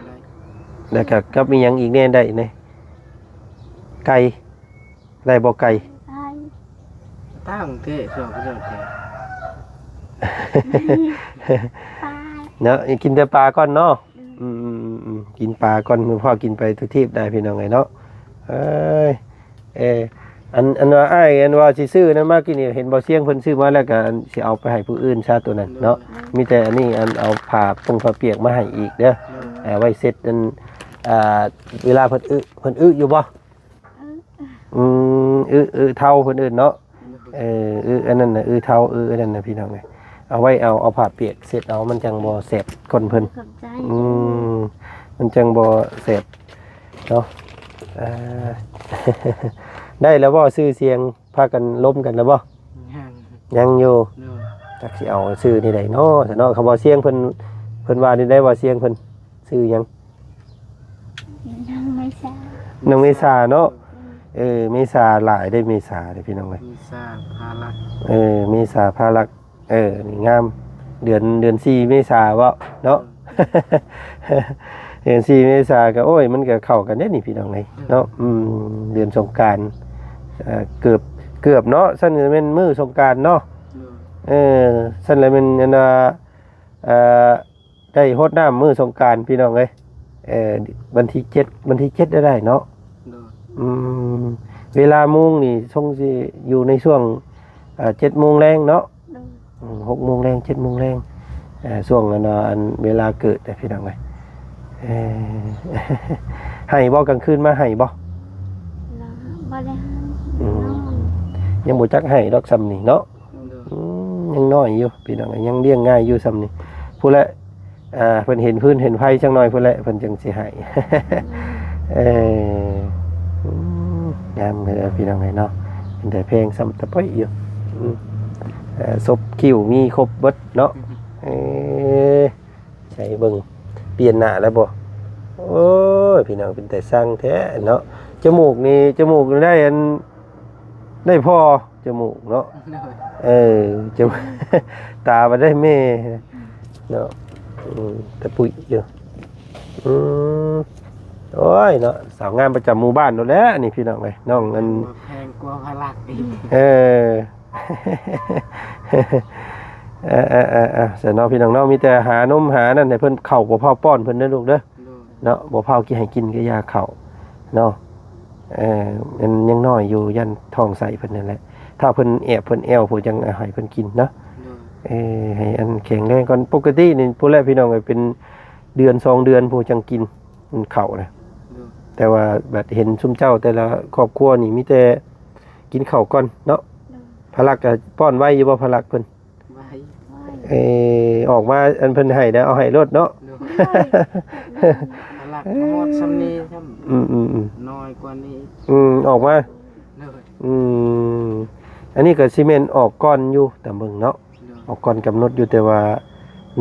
ໄດ້ ແລ້ວກໍກັບອີ່ຫຍັງອີກແດ່ ໄດ້ແດ່ ໄກ່ ໄດ້ບໍ່ໄກ່? ໄດ້ ຕ່າງແທ້ ຊອບເຈົ້າແທ້ ປາ ເນາະ ກິນແຕ່ປາກ່ອນເນາະ ອືມ ອືມໆໆ ກິນປາກ່ອນ ມື້ພ້ອມກິນໄປທຸກທີບໄດ້ ພີ່ນ້ອງເອີຍເນາະ ເອີຍ ເອີ ອັນ ອັນວ່າອ້າຍ ອັນວ່າຊິຊື້ນັ້ນມາກິນນີ້ ເຫັນບໍ່ ຊຽງເພິ່ນຊື້ມາແລ້ວກໍ ອັນ ຊິເອົາໄປໃຫ້ຜູ້ອື່ນຊະ ໂຕນັ້ນເນາະ ໂດຍ ມີແຕ່ອັນນີ້ ອັນ ເອົາຜ້າປົງຜ້າປຽກມາໃຫ້ອີກເດີ ໂດຍ ເອົາໄວ້ເຊັດ ອັນ ອ່າ ເວລາເພິ່ນອຶ ເພິ່ນອຶຢູ່ບໍ່? ອືມ ອຶ ອຶເທົາເພິ່ນເອີ້ນເນາະ ເອີ ອຶອັນນັ້ນນະ ອຶເທົາ ອຶອັນນັ້ນນະ ພີ່ນ້ອງເອີຍ ເອົາໄວ້ ເອົາ ເອົາຜ້າປຽກເຊັດເອົາ ມັນຈັ່ງບໍ່ແສບກົ້ນເພິ່ນ ຂອບໃຈ ອືມ ມັນຈັ່ງບໍ່ແສບເນາະ ເອີ ໄດ້ແລ້ວບໍ່ ຊື່ສຽງ ພາກັນລົມກັນແລ້ວບໍ່? ຍັງ ຍັງຢູ່ ໂດຍ ຈັກຊິເອົາຊື່ນີ້ໃດເນາະ ຊະເນາະ ຄຳວ່າສຽງເພິ່ນ ເພິ່ນວ່ານີ້ໄດ້ວ່າສຽງເພິ່ນ ຊື່ຫຍັງ? ນ້ອງເມສາ ນ້ອງເມສາເນາະ ອືມ ເອີ ເມສາຫຼາຍເດ້ ເມສາເດ້ ພີ່ນ້ອງເອີຍ ເມສາພາລັກ ເອີ ເມສາພາລັກ ເອີ ນີ້ງາມ ເດືອນ ເດືອນສີ່ເມສາເບາະເນາະ ເດືອນສີ່ເມສາກໍ ໂອ້ຍ ມັນກໍເຂົ້າກັນເດ້ນີ້ ພີ່ນ້ອງເອີຍເນາະ ອືມ ເດືອນສົງການ ເອີ ເກືອບ ເກືອບເນາະ ຊັ້ນກໍແມ່ນມື້ສົງການເນາະ ເອີ ຊັ້ນລະແມ່ນອັນວ່າ ເອີ ໄດ້ຫົດນ້ຳມື້ສົງການ ພີ່ນ້ອງເອີຍ ເອີ ວັນທີເຈັດ ວັນທີເຈັດໄດ້ເນາະ ໂດຍ ອືມ ເວລາໂມງນີ້ຊົງຊິຢູ່ໃນຊ່ວງ ເອີ ເຈັດໂມງແລງເນາະ ໂດຍ ອືມ ຫົກໂມງແລງ ເຈັດໂມງແລງ ເອີ ຊ່ວງອັນວ່າ ອັນເວລາເກີດເດ້ ພີ່ນ້ອງເອີຍ ເອີ ໄຫ້ບໍ່ ກາງຄືນມາໄຫ້ບໍ່? ບໍ່ໄດ້ໄຫ້ ອືມ ນອນ ຍັງບໍ່ຈັກໄຫ້ດອກຊ່ຳນີ້ເນາະ ໂດຍ ອືມ ຍັງນ້ອຍຢູ່ ພີ່ນ້ອງເອີຍ ຍັງລ້ຽງງ່າຍຢູ່ຊ່ຳນີ້ ພຸ້ນແຫຼະ ອ່າ ເພິ່ນເຫັນຟືນເຫັນໄຟຈັກໜ່ອຍພຸ້ນແຫຼະ ເພິ່ນຈຶ່ງຊິໄຫ້ ເອີ ອືມ ງາມເດີພີ່ນ້ອງເອີຍເນາະ ເປັນຕາແພງສ່ຳຕະປ໊ອຍຢູ່ ອືມ ເອີ ສົບຄິ້ວມີຄົບເບິດເນາະ ເອີ ໃສ່ເບິ່ງ ປ່ຽນໜ້າແລ້ວບໍ່? ໂອ້ຍ ພີ່ນ້ອງ ເປັນຕາຊັງແທ້ເນາະ ຈະມູກນີ້ ຈະມູກນີ້ໄດ້ອັນ ໄດ້ພໍ່ ຈະມູກເນາະ ໂດຍ ເອີ ຈະ ຕາບໍ່ໄດ້ແມ່ເນາະ ອືມ ຕະປຸຍຢູ່ ອືມ ໂອ້ຍເນາະ ສາວງາມປະຈຳໝູ່ບ້ານໂລດແຫຼະນີ້ ພີ່ນ້ອງເອີຍ ນ້ອງອັນ ແພງກວ່າພາລັກອີກ ເອີ ເອີ ເອີ ເອີ ເອີ ຊະເນາະ ພີ່ນ້ອງເນາະ ມີແຕ່ຫານົມຫານັ້ນໃຫ້ເພິ່ນ ເຂົ້າບໍ່ພ້າວປ້ອນເພິ່ນເດີລູກເດີ ໂດຍ ເນາະ ບໍ່ພ້າວກິນ ໃຫ້ກິນແຕ່ຢາເຂົ້າເນາະ ເອີ ມັນຍັງນ້ອຍຢູ່ ຢ້ານທ້ອງໃສ່ເພິ່ນນັ້ນແຫຼະ ຖ້າເພິ່ນແອບເພິ່ນແອວ ຜູ້ຈັ່ງໃຫ້ເພິ່ນກິນເນາະ. ໂດຍ ເອີ ໃຫ້ອັນແຂງແຮງກ່ອນ. ປົກກະຕິນີ້ພຸ້ນແຫຼະພີ່ນ້ອງເອີຍ ເປັນເດືອນສອງເດືອນຜູ້ຈັ່ງກິນເຂົ້ານະ. ໂດຍ ແຕ່ວ່າບັດເຫັນຊຸມເຈົ້າແຕ່ລະຄອບຄົວນີ້ມີແຕ່ກິນເຂົ້າກ່ອນເນາະ. ໂດຍ ພະລັກກໍປ້ອນໄວຢູ່ບໍ່ ພະລັກເພິ່ນ? ໄວ. ເອີ ອອກມາອັນເພິ່ນໃຫ້ແລ້ວເອົາໃຫ້ໂລດເນາະ. ໂດຍ ໂດຍ ພະລັກຮອດຊ່ຳນີ້ຊ້ຳ. ອືມໆໆ ນ້ອຍກວ່ານີ້. ອືມ ອອກມາ. ໂດຍ ອືມ ອັນນີ້ກໍຊິແມ່ນອອກກ່ອນຢູ່ຕາມເບິ່ງເນາະ. ໂດຍ ອອກກ່ອນກຳນົດຢູ່ ແຕ່ວ່າ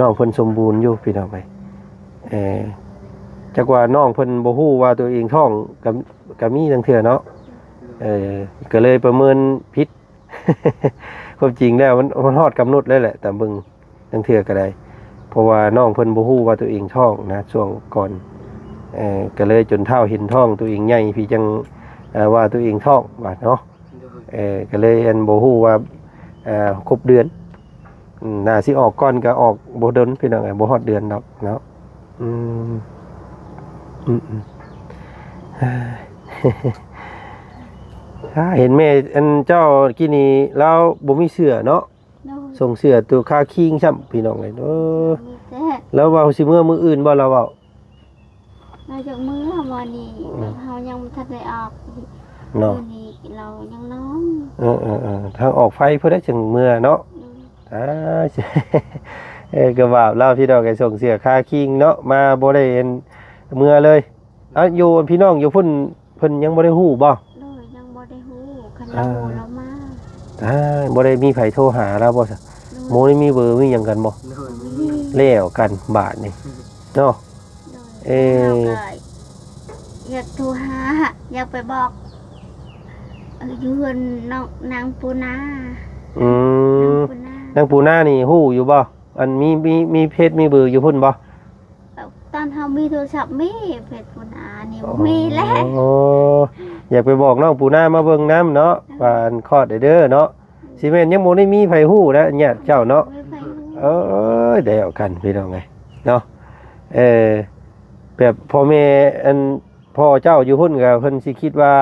ນ້ອງເພິ່ນສົມບູນຢູ່ພີ່ນ້ອງເອີຍ. ເອີ ຈັກວ່ານ້ອງເພິ່ນບໍ່ຮູ້ວ່າຕົວເອງທ້ອງກໍ ກໍມີລາງເທື່ອເນາະ. ໂດຍ ເອີ ກໍເລີຍປະເມີນຜິດ. ຄວາມຈິງແລ້ວມັນ ມັນຮອດກຳນົດແລ້ວແຫຼະ ຕາມເບິ່ງລາງເທື່ອກໍໄດ້ ເພາະວ່ານ້ອງເພິ່ນບໍ່ຮູ້ວ່າຕົວເອງທ້ອງນະ ຊ່ວງກ່ອນ. ເອີ ກໍເລີຍຈົນທ້າວເຫັນທ້ອງຕົວເອງໃຫຍ່ພີ້ ຈັ່ງ ເອີ ວ່າຕົວເອງທ້ອງວ່າເນາະ. ໂດຍ ເອີ ກໍເລີຍອັນບໍ່ຮູ້ວ່າ ເອີ ຄົບເດືອນ. ອືມ ໜ້າຊິອອກກ່ອນກໍອອກບໍ່ດົນພີ່ນ້ອງເອີຍ ບໍ່ຮອດເດືອນດອກເນາະ. ອືມ ອືມໆ ເຫັນແມ່ອັນເຈົ້າກີ້ນີ້ລາວບໍ່ມີເສື້ອເນາະ. ໂດຍ ສົ່ງເສື້ອຕົວຄາຄີງຊ້ຳພີ່ນ້ອງເອີຍ. ໂອ້ ມີແຕ່ ລາວເວົ້າຊິເມືອມື້ອື່ນບໍ່ ລາວເວົ້າ? ລາວຢາກເມືອມື້ນີ້. ອືມ ແບບເຮົາຍັງບໍ່ທັນໄດ້ອອກເນາະ ມື້ນີ້ລາວຍັງນອນ. ເອີ ເອີ ເອີ ທາງອອກໄຟພຸ້ນແຫຼະຈຶ່ງເມືອເນາະ. ໂດຍ ຕາຍ ເອີ ກໍບາບລາວພີ່ນ້ອງເອີຍ ສົ່ງເສື້ອຄາຄີງເນາະ ມາບໍ່ໄດ້ເຫັນເມືອເລີຍ. ອາ ຢູ່ ພີ່ນ້ອງຢູ່ພຸ້ນເພິ່ນຍັງບໍ່ໄດ້ຮູ້ບໍ່? ໂດຍ ຍັງບໍ່ໄດ້ຮູ້ ຄັນລາວຮູ້ລາວມາ. ອ່າ ບໍ່ໄດ້ມີໃຜໂທຫາລາວບໍ່ຊະ? ໂດຍ ບໍ່ໄດ້ມີເບີມີຫຍັງກັນບໍ່? ໂດຍ ແລ້ວກັນບາດນີ້ເນາະ. ໂດຍ ເອີ ເຮົາກໍຢາກໂທຫາ ຢາກໄປບອກ ເອີ ຢູ່ເຮືອນນ້ອງນາງປູນາ. ອືມ ນາງປູນາ ນາງປູນານີ້ຮູ້ຢູ່ບໍ່? ອັນມີ ມີ ມີເຟສມີເບີຢູ່ພຸ້ນບໍ່? ຕອນເຮົາມີໂທລະສັບມີ ເຟສປູນານີ້ ອໍ ບໍ່ມີແລ້ວ. ຢາກໄປບອກນ້ອງປູນາມາເບິ່ງນຳເນາະ ເອີ ວ່າອັນຄອດແດ່ເດີເນາະ. ຊິແມ່ນຍັງບໍ່ໄດ້ມີໃຜຮູ້ນະ ຍາດເຈົ້າເນາະ. ບໍ່ມີໃຜຮູ້. ເອີຍ ແລ້ວກັນພີ່ນ້ອງເອີຍເນາະ. ເອີ ແບບພໍ່ແມ່ ອັນ ພໍ່ເຈົ້າຢູ່ພຸ້ນກໍເພິ່ນຊິຄິດວ່າ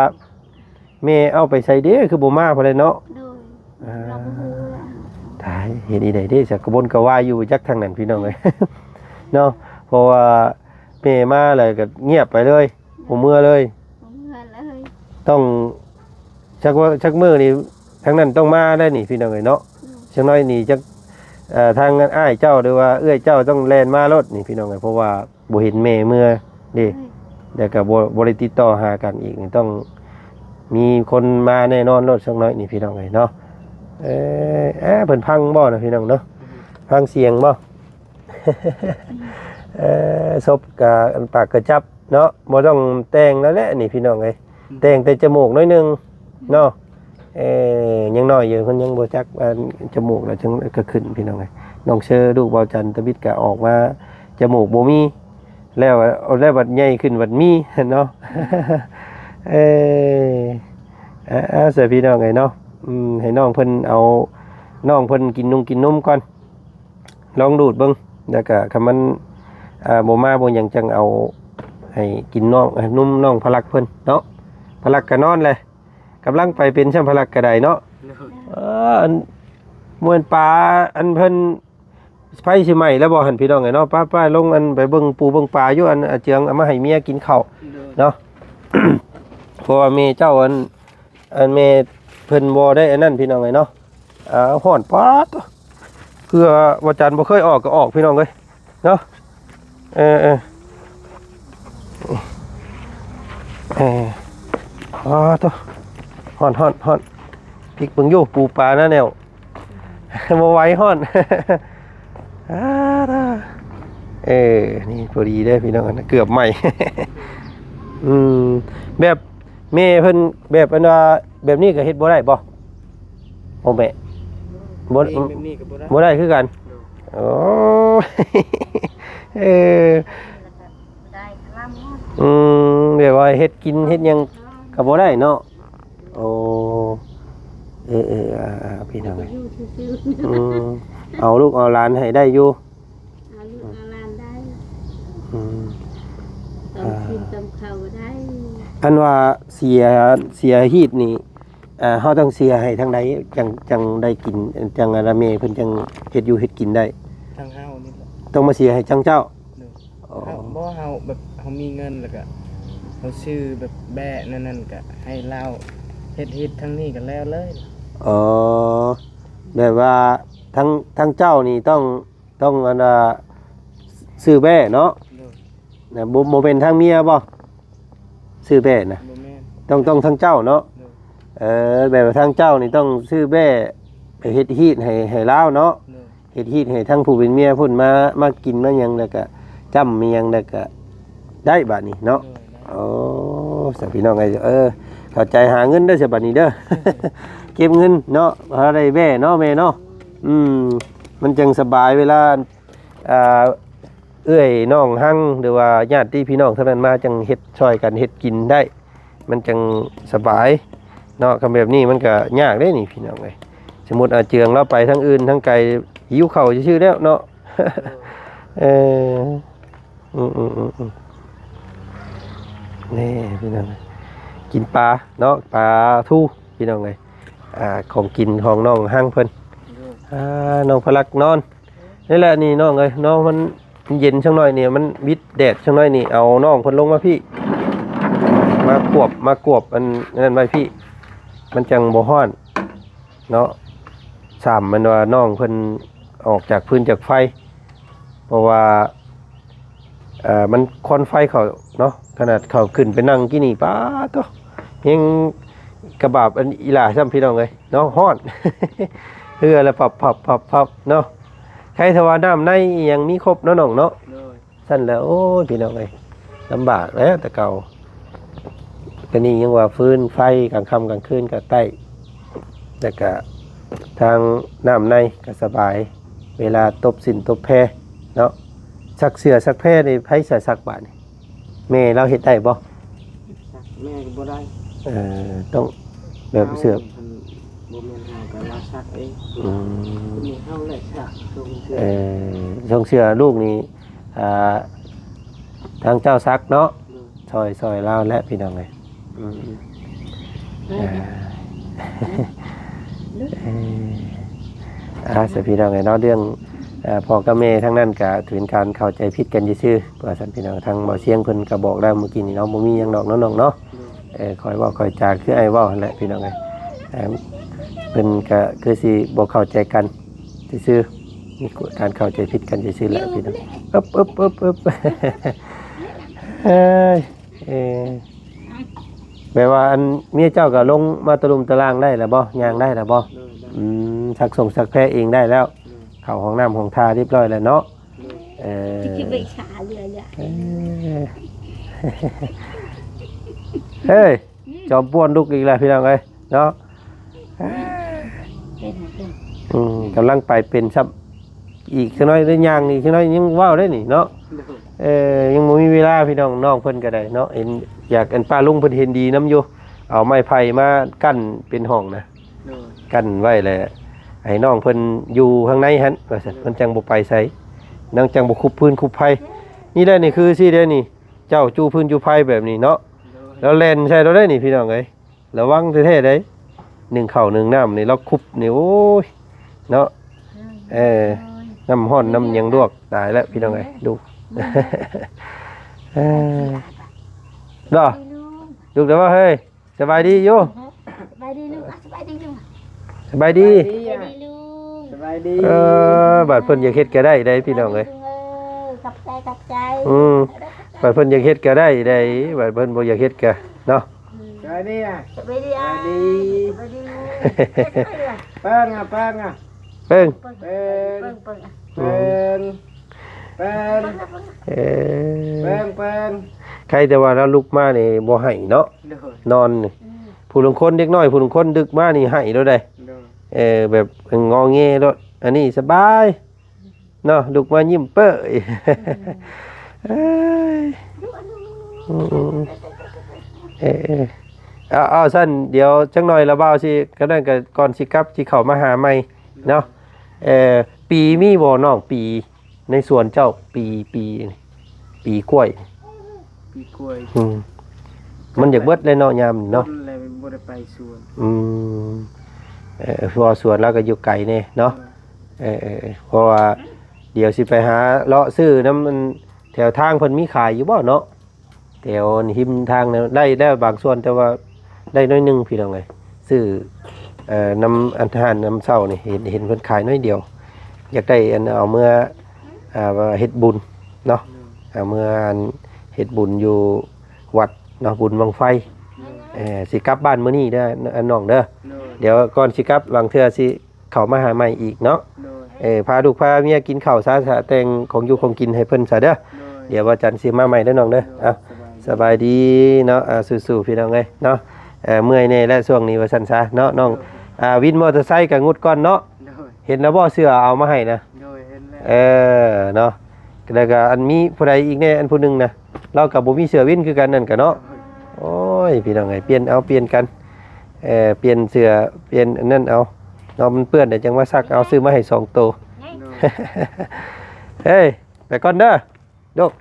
ແມ່ເອົາໄປໃສເດ້ ຄືບໍ່ມາພຸ້ນແຫຼະເນາະ. ໂດຍ ອ່າ ລາວບໍ່ຮູ້. ຕາຍ ເຮັດອີ່ໃດເດ້ ສະກະວົນກະວາຍຢູ່ຈັກທາງນັ້ນພີ່ນ້ອງເອີຍເນາະ. ເພາະວ່າແມ່ມາແລ້ວກໍງຽບໄປເລີຍ ບໍ່ເມືອເລີຍ ບໍ່ເມືອເລີຍ. ຕ້ອງ ຈັກວ່າ ຈັກມື້ນີ້ທາງນັ້ນຕ້ອງມາໄດ້ນີ້ພີ່ນ້ອງເອີຍເນາະ. ອືມ ຈັກໜ້ອຍນີ້ຈັກ ເອີ ທາງອ້າຍເຈົ້າ ຫຼືວ່າເອື້ອຍເຈົ້າຕ້ອງແລ່ນມາໂລດນີ້ພີ່ນ້ອງເອີຍ ເພາະວ່າ ບໍ່ເຫັນແມ່ເມືອເດ້. ໂດຍ ແລ້ວກໍບໍ່ ບໍ່ໄດ້ຕິດຕໍ່ຫາກັນອີກນີ້ ຕ້ອງມີຄົນມາແນ່ນອນໂລດ ສັກໜ້ອຍນີ້ພີ່ນ້ອງເອີຍເນາະ. ເອີ ເອີ ເພິ່ນພັງບໍ່ນະພີ່ນ້ອງເນາະ? ອືມ ພັງສຽງບໍ່? ເອີ ສົບກະອັນປາກກະຈັບເນາະ ບໍ່ຕ້ອງແຕ່ງແລ້ວແຫຼະນີ້ພີ່ນ້ອງເອີຍ. ອືມ ແຕ່ງແຕ່ຈະມູກໜ້ອຍໜຶ່ງເນາະ. ເອີ ຍັງນ້ອຍຢູ່ ເພິ່ນຍັງບໍ່ຈັກວ່າຈະມູກແລ້ວຈຶ່ງກະຂຶ້ນພີ່ນ້ອງເອີຍ. ນ້ອງເຊີ ລູກເບົາຈັນຕະບິດກະອອກມາ ຈະມູກບໍ່ມີ ແລ້ວ ແລ້ວບັດໃຫຍ່ຂຶ້ນບັດມີເນາະ. ເອີ ເອົາ ເອົາ ຊະພີ່ນ້ອງເອີຍເນາະ. ອືມ ໃຫ້ນ້ອງເພິ່ນເອົາ ນ້ອງເພິ່ນກິນນົງກິນນົມກ່ອນ ລອງດູດເບິ່ງ ແລ້ວກະຄັນມັນ ອ່າ ບໍ່ມາບໍ່ຫຍັງ ຈັ່ງເອົາໃຫ້ກິນນ້ອງ ໃຫ້ນົມນ້ອງພະລັກເພິ່ນເນາະ. ພະລັກກະນອນແຫຼະ ກຳລັງໄປເປັນຊ່ຳພະລັກກະໄດ້ເນາະ. ໂດຍ ເອີ ອັນ ບໍ່ແມ່ນປາ ອັນເພິ່ນ ໄຟຊິໄໝ້ແລ້ວບໍ່ຫັ້ນ ພີ່ນ້ອງເອີຍເນາະ. ໄປໆ ລົງ ອັນ ໄປເບິ່ງປູເບິ່ງປາຢູ່ ອັນ ອາເຈືອງເອົາມາໃຫ້ເມຍກິນເຂົ້າເນາະ. ເພາະວ່າແມ່ເຈົ້າ ອັນ ອັນແມ່ເພິ່ນບໍ່ໄດ້ອັນນັ້ນ ພີ່ນ້ອງເອີຍເນາະ. ອ່າ ຮ້ອນປາດ ເພື່ອວ່າຈັນບໍ່ເຄີຍອອກກໍອອກ ພີ່ນ້ອງເອີຍເນາະ. ເອີ ເອີ ເອີ ປາດ ຮ້ອນ ຮ້ອນ ຮ້ອນ ພິກເບິ່ງຢູ່ ປູປາໜ້າແໜ້ວ ບໍ່ໄຫວ ຮ້ອນ. ອາ ເອີ ນີ້ພໍດີເດ້ພີ່ນ້ອງ ເກືອບໄໝ້. ອືມ ແບບແມ່ເພິ່ນ ແບບອັນວ່າແບບນີ້ກໍເຮັດບໍ່ໄດ້ບໍ່ ພໍ່ແມ່? ບໍ່ ເຮັດແບບນີ້ກໍບໍ່ໄດ້ ບໍ່ໄດ້ຄືກັນ. ໂດຍ ໂອ້ ເອີ ໄດ້ລຳ. ອືມ ແບບວ່າເຮັດກິນເຮັດຫຍັງກໍບໍ່ໄດ້ເນາະ. ໂອ້ ເອີ ເອີ ອ່າ ພີ່ນ້ອງເອີຍ ຢູ່ຊື່ໆ ອືມ ເອົາລູກເອົາຫຼານໃຫ້ໄດ້ຢູ່ ເອົາລູກເອົາຫຼານໄດ້. ອືມ ຕຳກິນ ອ່າ ຕຳເຂົ້າໄດ້. ອັນວ່າເສຍ ເສຍຮີດນີ້ ເອີ ເຮົາຕ້ອງເສຍໃຫ້ທາງໃດ ຈັ່ງ ຈັ່ງໄດ້ກິນ ຈັ່ງອັນນະ ແມ່ເພິ່ນຈັ່ງເຮັດຢູ່ເຮັດກິນໄດ້? ທາງເຮົານີ້ແຫຼະ ຕ້ອງມາເສຍໃຫ້ທາງເຈົ້າ? ໂດຍ. ອໍ ເຮົາ ບໍ່ ເຮົາແບບ ເຮົາມີເງິນ ແລ້ວກະເຮົາຊື້ແບບແບ້ນັ້ນໆ ກະໃຫ້ລາວເຮັດ ເຮັດທາງນີ້ກະແລ້ວເລີຍ. ອໍ ແບບວ່າທາງ ທາງເຈົ້ານີ້ຕ້ອງ ຕ້ອງອັນວ່າຊື້ແບ້ເນາະ? ໂດຍ. ນະ ບໍ່ ບໍ່ແມ່ນທາງເມຍບໍ່? ຊື້ແບ້ນະ ບໍ່ແມ່ນ ຕ້ອງ ຕ້ອງທາງເຈົ້າເນາະ? ໂດຍ. ເອີ ແບບວ່າທາງເຈົ້ານີ້ຕ້ອງຊື້ແບ້ໄປເຮັດຮີດໃຫ້ ໃຫ້ລາວເນາະ? ໂດຍ. ເຮັດຮີດໃຫ້ທັງຜູ້ເປັນເມຍພຸ້ນມາ ມາກິນມາຫຍັງ ແລ້ວກະຈ້ຳມີຫຍັງ ແລ້ວກະໄດ້ບາດນີ້ເນາະ? ໂດຍ. ໂອ້ ສາພີ່ນ້ອງເອີຍ ເອີ ເຂົ້າໃຈ ຫາເງິນເດີສາບາດນີ້ເດີ ເກັບເງິນເນາະ ເຮົາໄດ້ແບ້ເນາະແມ່ເນາະ? ອືມ ມັນຈັ່ງສະບາຍເວລາ ອ່າ ເອື້ອຍນ້ອງຮັງ ຫຼືວ່າຍາດຕິພີ່ນ້ອງເທົ່ານັ້ນມາ ຈັ່ງເຮັດຊ່ອຍກັນເຮັດກິນໄດ້ ມັນຈັ່ງສະບາຍເນາະ. ຄັນແບບນີ້ມັນກະຍາກເດ້ນີ້ພີ່ນ້ອງເອີຍ ສົມມຸດອາເຈືອງລາວໄປທາງອື່ນທາງໄກ ຫິວເຂົ້າຊື່ໆແລ້ວເນາະ. ເອີ ອືມໆໆ ນີ້ພີ່ນ້ອງ ກິນປາເນາະ ປາທູພີ່ນ້ອງເອີຍ. ອ່າ ຂອງກິນຂອງນ້ອງຮັງເພິ່ນ ໂດຍ. ອ່າ ນ້ອງພະລັກນອນ ນີ້ແຫຼະນີ້ນ້ອງເອີຍ ນ້ອງມັນເຢັນຈັກໜ້ອຍນີ້ ມັນວິດແດດຈັກໜ້ອຍນີ້ ເອົານ້ອງເພິ່ນລົງມາພີ້ ມາກວບ ມາກວບອັນ ອັນນັ້ນໄວ້ພີ້ ມັນຈັ່ງບໍ່ຮ້ອນເນາະ. ຊ້ຳແມ່ນວ່ານ້ອງເພິ່ນອອກຈາກຟືນຈາກໄຟ ເພາະວ່າ ເອີ ມັນຄວັນໄຟເຂົ້າເນາະ ຂະໜາດເຂົາຂຶ້ນໄປນັ່ງກີ້ນີ້ ປາດໂທ້ ແຮງກະບາບອັນອີ່ຫຼ້າຊ້ຳພີ່ນ້ອງເອີຍເນາະ ຮ້ອນ ເຫື່ອລະພັບໆໆເນາະ. ໃຄແຕ່ວ່ານ້ຳໃນອີ່ຫຍັງມີຄົບເນາະນ້ອງເນາະ? ໂດຍ. ຊັ້ນແຫຼະ ໂອ້ຍ ພີ່ນ້ອງເອີຍ ລຳບາກແຫຼະແຕ່ເກົ່າ. ດຽວນີ້ຍັງວ່າຟືນໄຟກາງຄ່ຳກາງຄືນກະໄຕ້ ແລ້ວກະທາງນ້ຳໃນກະສະບາຍ ເວລາຕົບສິ້ນຕົບແພເນາະ. ຊັກເສື້ອຊັກແພນີ້ໃຜຊິຊັກບາດນີ້? ແມ່ລາວເຮັດໄດ້ບໍ່? ແມ່ກໍບໍ່ໄດ້. ເອີ ຕ້ອງແບບເສື້ອ ເຮົາ ເພິ່ນບໍ່ແມ່ນເຮົາກໍລາວຊັກເອງ. ອືມ ເຮົາແຫຼະຊັກສົ່ງເສື້ອ. ເອີ ສົ່ງເສື້ອລູກນີ້ ອ່າ ທາງເຈົ້າຊັກເນາະ? ໂດຍ. ຊ່ອຍ ຊ່ອຍລາວແຫຼະພີ່ນ້ອງເອີຍ. ອືມ ເອີ ເອີ ອ່າ ສະພີ່ນ້ອງເອີຍເນາະ ເລື່ອງ ເອີ ພໍ່ກັບແມ່ທາງນັ້ນກະເປັນການເຂົ້າໃຈຜິດກັນຊື່ໆ ວ່າຊັ້ນພີ່ນ້ອງ. ທາງບ່າວຊຽງເພິ່ນກະບອກແລ້ວມື້ກີ້ນີ້ເນາະ ບໍ່ມີຫຍັງດອກເນາະນ້ອງເນາະ. ໂດຍ. ເອີ ຂ້ອຍເວົ້າຂ້ອຍຈາຄືອ້າຍເວົ້າຫັ້ນແຫຼະພີ່ນ້ອງເອີຍ. ເອີ ເພິ່ນກະຄືຊິບໍ່ເຂົ້າໃຈກັນຊື່ໆ ມີການເຂົ້າໃຈຜິດກັນຊື່ໆແຫຼະພີ່ນ້ອງ. ອຶບ ອຶບ ອຶບ ອຶບ ເອີຍ ເອີ ແບບວ່າອັນເມຍເຈົ້າກໍລົງມາຕະລຸ່ມຕະລ່າງໄດ້ແລ້ວບໍ່? ຍ່າງໄດ້ແລ້ວບໍ່? ໂດຍ ໄດ້. ອືມ ຊັກສົງຊັກແພເອງໄດ້ແລ້ວ? ໂດຍ. ເຂົ້າຫ້ອງນ້ຳຫ້ອງທ່າຮຽບຮ້ອຍແລ້ວເນາະ? ໂດຍ. ເອີ ເອີ ເຮີ້ຍ ອືມ ຈອມປ່ວນລຸກອີກແລ້ວພີ່ນ້ອງເອີຍເນາະ. ເປັນຫຍັງ? ອືມ ກຳລັງໄປເປັນຊ້ຳ ອີກຈັກໜ້ອຍໄດ້ຍ່າງ ອີກຈັກໜ້ອຍຍັງເວົ້າໄດ້ນີ້ເນາະ. ໂດຍ. ເອີ ຍັງບໍ່ມີເວລາພີ່ນ້ອງ ນ້ອງເພິ່ນກໍໄດ້ເນາະ ເຫັນຢາກ ອັນປ້າລຸງເພິ່ນເຫັນດີນຳຢູ່ ເອົາໄມ້ໄຜ່ມາກັ້ນເປັນຫ້ອງນະ. ໂດຍ. ກັ້ນໄວ້ແຫຼະ ໃຫ້ນ້ອງເພິ່ນຢູ່ຂ້າງໃນຫັ້ນວ່າຊັ້ນ. ໂດຍ. ມັນຈັ່ງບໍ່ໄປໃສ ນາງຈັ່ງບໍ່ຄຸບຟືນຄຸບໄຟ. ນີ້ແຫຼະ ນີ້ຄືຊີ້ເດ້ນີ້ ເຈົ້າຈູ່ຟືນຈູ່ໄຟແບບນີ້ເນາະ. ໂດຍ. ແລ້ວແລ່ນໃສ່ລາວໄດ້ນີ້ພີ່ນ້ອງເອີຍ ລະວັງແທ້ໆເດ້ ໜຶ້ງເຂົ້າໜຶ້ງນ້ຳນີ້ລາວຄຸບນີ້ ໂອ້ຍ ເນາະ. ເອີ ນ້ຳຮ້ອນນ້ຳຫຍັງລວກ ຕາຍແລ້ວພີ່ນ້ອງເອີຍ ລູກ. ເອີ ດອ ລູກເດີວ່າເຮີ້ຍ ສະບາຍດີຢູ່? ສະບາຍດີລູກ ສະບາຍດີລູກ ສະບາຍດີ ສະບາຍດີລູກ ສະບາຍດີ. ເອີ ບາດເພິ່ນຢາກເຮັດກໍໄດ້ເດ້ພີ່ນ້ອງເອີຍ. ຂອບໃຈ ຂອບໃຈ. ອືມ ບາດເພິ່ນຢາກເຮັດກໍໄດ້ເດ້ ບາດເພິ່ນບໍ່ຢາກເຮັດກໍເນາະ. ສະບາຍດີອະ ສະບາຍດີອະ ສະບາຍດີ ສະບາຍດີ. ເບິ່ງອະ ເບິ່ງອະ ເບິ່ງ ເບິ່ງ ເບິ່ງ ເບິ່ງ ເບິ່ງ ເອີ ເບິ່ງ ເບິ່ງ. ໃຄແຕ່ວ່າລາວລຸກມານີ້ບໍ່ໄຫ້ເນາະ. ໂດຍ. ນອນນີ້ ອືມ ຜູ້ລາງຄົນ ເດັກນ້ອຍຜູ້ລາງຄົນດຶກມານີ້ໄຫ້ໂລດເດ້. ໂດຍ. ເອີ ແບບງໍແງໂລດ ອັນນີ້ສະບາຍ ເນາະ ລຸກມາຍິ້ມເປີ້ຍ. ອືມ ເອີຍ ອືມ ເອີ ເອີ ເອົາ ເອົາຊັ້ນ ດຽວຈັກໜ້ອຍລະບ່າວຊິ ກະນັ້ນກະ ກ່ອນຊິກັບ ຊິເຂົ້າມາຫາໃໝ່ເນາະ. ເອີ ປີມີບໍ່ນ້ອງ? ປີໃນສວນເຈົ້າ ປີ ປີ ປີກ້ວຍ ປີກ້ວຍ. ອືມ ມັນຢາກເບິດແລ້ວເນາະ ຍາມນີ້ເນາະ. ບໍ່ໄດ້ໄປສວນ ອືມ ເອີ ເພາະວ່າສວນລາວກໍຢູ່ໄກແດ່ເນາະ ເອີໆ ເພາະວ່າດຽວຊິໄປຫາເລາະຊື້ນຳ ອັນ ແຖວທາງເພິ່ນມີຂາຍຢູ່ບໍ່ເນາະ? ແຖວຮິມທາງນັ້ນໄດ້ແລ້ວບາງສ່ວນ ແຕ່ວ່າໄດ້ໜ້ອຍໜຶ່ງພີ່ນ້ອງເອີຍ ຊື້ ເອີ ນຳອັນທະຫານນຳເຊົານີ້ ເຫັນ ເຫັນເພິ່ນຂາຍໜ້ອຍດຽວ ຢາກໄດ້ອັນເອົາເມືອ ອ່າ ເຮັດບຸນເນາະ ເອົາເມືອອັນເຮັດບຸນຢູ່ວັດເນາະ ບຸນບັ້ງໄຟ ເອີ ຊິກັບບ້ານມື້ນີ້ເດີ ອັນນ້ອງເດີ ໂດຍ ດຽວກ່ອນຊິກັບ ບາງເທື່ອຊິເຂົ້າມາຫາໃໝ່ອີກເນາະ ໂດຍ ເອີ ພາລູກພາເມຍກິນເຂົ້າຊະ ສະແຕ່ງຂອງຢູ່ຂອງກິນໃຫ້ເພິ່ນຊະເດີ ໂດຍ ດຽວວ່າຈັນຊິມາໃໝ່ເດີນ້ອງເດີ ໂດຍ ເອົາ ສະບາຍດີ ສະບາຍດີເນາະ ອ່າ ສູ້ໆ ພີ່ນ້ອງເອີຍເນາະ ເອີ ເມື່ອຍແດ່ແຫຼະຊ່ວງນີ້ວ່າຊັ້ນຊະເນາະນ້ອງ ໂດຍ ອ່າ ວິນມໍເຕີໄຊກໍງຸດກ່ອນເນາະ ໂດຍ ເຫັນແລ້ວບໍ່ເສື້ອເອົາມາໃຫ້ນະ ໂດຍ ເຫັນແລ້ວ ເອີ ເນາະ ແລ້ວກໍອັນມີຜູ້ໃດອີກແດ່ ອັນຜູ້ໜຶ່ງນະ ລາວກໍບໍ່ມີເສື້ອວິນຄືກັນນັ້ນກະເນາະ ໂດຍ ໂອ້ຍ ພີ່ນ້ອງເອີຍ ປ່ຽນເອົາປ່ຽນກັນ ເອີ ປ່ຽນເສື້ອປ່ຽນອັນນັ້ນເອົາເນາະ ມັນເປື້ອນແລ້ວຈັ່ງມາຊັກເອົາ ຊື້ມາໃຫ້ສອງໂຕ ໂດຍ ເອີຍ ໄປກ່ອນເດີ ລູກ